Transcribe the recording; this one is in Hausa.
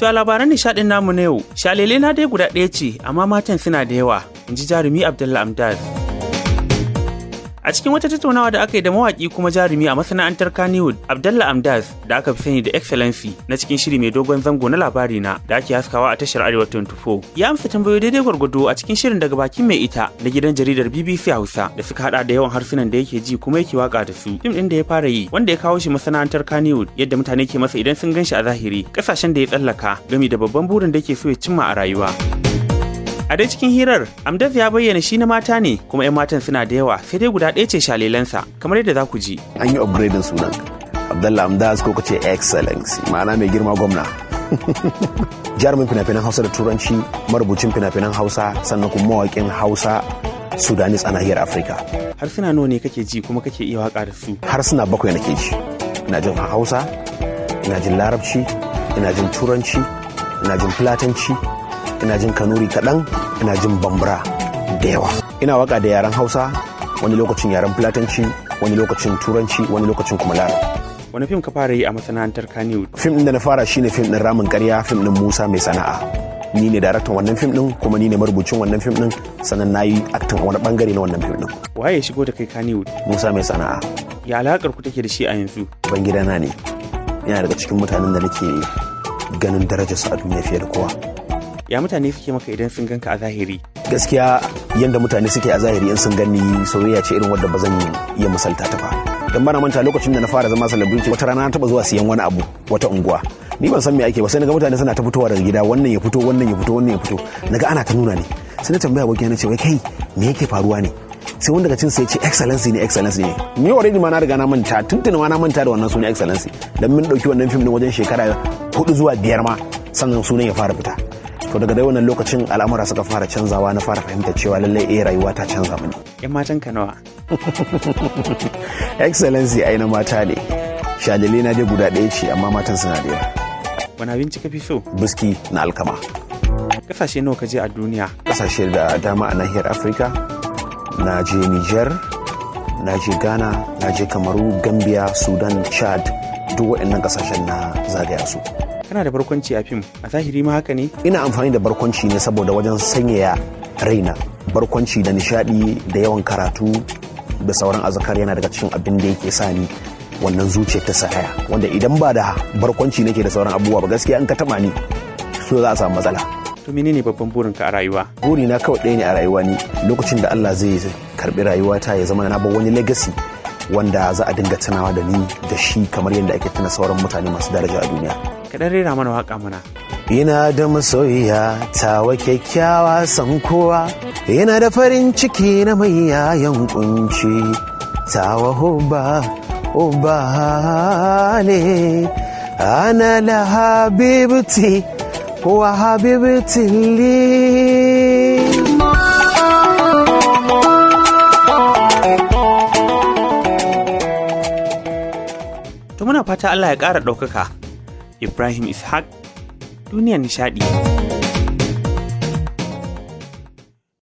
To a labaran nishaɗin namu na yau, shalele na dai guda ɗaya ce, amma matan suna da yawa, in ji jarumi Abdullah Amdaz. A cikin wata tattaunawa da aka yi da mawaƙi kuma jarumi a masana'antar Kannywood, Abdullah Amdaz, da aka fi sani da Excellency na cikin shiri mai dogon zango na labari na da ake haskawa a tashar Arewa 24. Ya amsa tambayoyi daidai gwargwado a cikin shirin daga bakin mai ita na gidan jaridar BBC Hausa da suka hada da yawan harsunan da yake ji kuma yake waka da su. Fim ɗin da ya fara yi wanda ya kawo shi masana'antar Kannywood, yadda mutane ke masa idan sun gan shi a zahiri, kasashen da ya tsallaka, gami da babban burin da yake so ya cimma a rayuwa. A dai cikin hirar, Amdaz ya bayyana shi na mata ne, kuma 'yan matan suna da yawa, sai dai guda ɗaya ce shalelansa, kamar yadda za ku ji. An yi upgrading sunan Abdallah Amdaz ko kace Excellency, ma'ana mai girma gwamna. Jarumin fina-finan Hausa da Turanci, marubucin fina-finan Hausa, sannan kuma mawaƙin Hausa Sudanese a nahiyar Afirka. Harsuna nawa ne kake ji kuma kake iya waka da su? Harsuna bakwai nake ji. Ina jin Hausa, ina jin Larabci, ina jin Turanci, ina jin Fulatanci, ina jin Kanuri kaɗan, ina jin Bambara da yawa. Ina waka da yaren Hausa, wani lokacin yaren Fulatanci, wani lokacin Turanci, wani lokacin kuma Larabci. Wani fim ka fara yi a masana'antar Kannywood? Fim ɗin da na fara shine fim ɗin Ramin Ƙarya, fim ɗin Musa Mai Sana'a. Ni ne daraktan wannan fim ɗin, kuma ni ne marubucin wannan fim ɗin, sannan na yi acting a wani bangare na wannan fim ɗin. Waye ya shigo da kai Kannywood? Musa Mai Sana'a. Ya alaƙar ku take da shi a yanzu? Gidana ne. Yana daga cikin mutanen da nake ganin darajarsa a duniya fiye da kowa. Ya mutane suke maka idan sun ganka a zahiri? Gaskiya, yanda mutane suke a zahiri in sun gani, soyayya ce irin wadda ba zan iya misalta ta ba. Dan bana manta lokacin da na fara zama celebrity, wata rana na taba zuwa siyan wani abu wata unguwa. Ni ban san me ake ba, sai naga mutane suna ta fitowa daga gida, wannan ya fito, wannan ya fito, wannan ya fito. Naga ana ta nuna ne. Sai na tambaya abokina, na ce, "Wai kai, me yake faruwa ne?" Sai wanda daga cin sai ya ce Excellency ne, Excellency ne. Ni already ma na riga na manta, tuntuni ma na manta da wannan sunan Excellency, dan mun dauki wannan fim din wajen shekara 4 zuwa 5 ma sannan sunan ya fara fita. To daga dai wannan lokacin al'amura suka fara canzawa, na fara fahimtar cewa lallai eh, rayuwa ta canza mini. 'Yan matan ka nawa? Excellency ai na mata ne. Shalele na dai guda ɗaya ce, amma matan suna da yawa. Wani abinci ka fi so? Biski na alkama. Kasashe nawa ka je a duniya? Kasashe da dama a nahiyar Afirka. Na je Niger, na je Ghana, na je Kamaru, Gambia, Sudan, Chad, duk waɗannan kasashen na zagaya su. Kana da barkwanci a fim, a zahiri ma haka ne? Ina amfani da barkwanci ne saboda wajen sanyaya raina. Barkwanci da nishadi da yawan karatu da sauran azkar yana daga cikin abin da yake sa ni wannan zuciyar ta sahaya, wanda idan ba da barkwanci nake da sauran abubuwa ba, gaskiya in ka taba ni so za a samu matsala. To menene babban burinka a rayuwa? Burina kawai ɗaya ne a rayuwa ni: lokacin da Allah zai karbi rayuwata, ya zama na bar wani legacy wanda za a dinga tunawa da ni da shi, kamar yadda ake tuna sauran mutane masu daraja a duniya. Ka dan rera mana waka mana. Ina da masoyiya tawa kyakkyawa san kowa, ina da farin ciki na mai yayan kunci, tawa hubba hubba ne, ana la habibti wa habibti li. To muna fata Allah ya ƙara ɗaukaka. Ibrahim Ishaq, Duniyar Nishaɗi.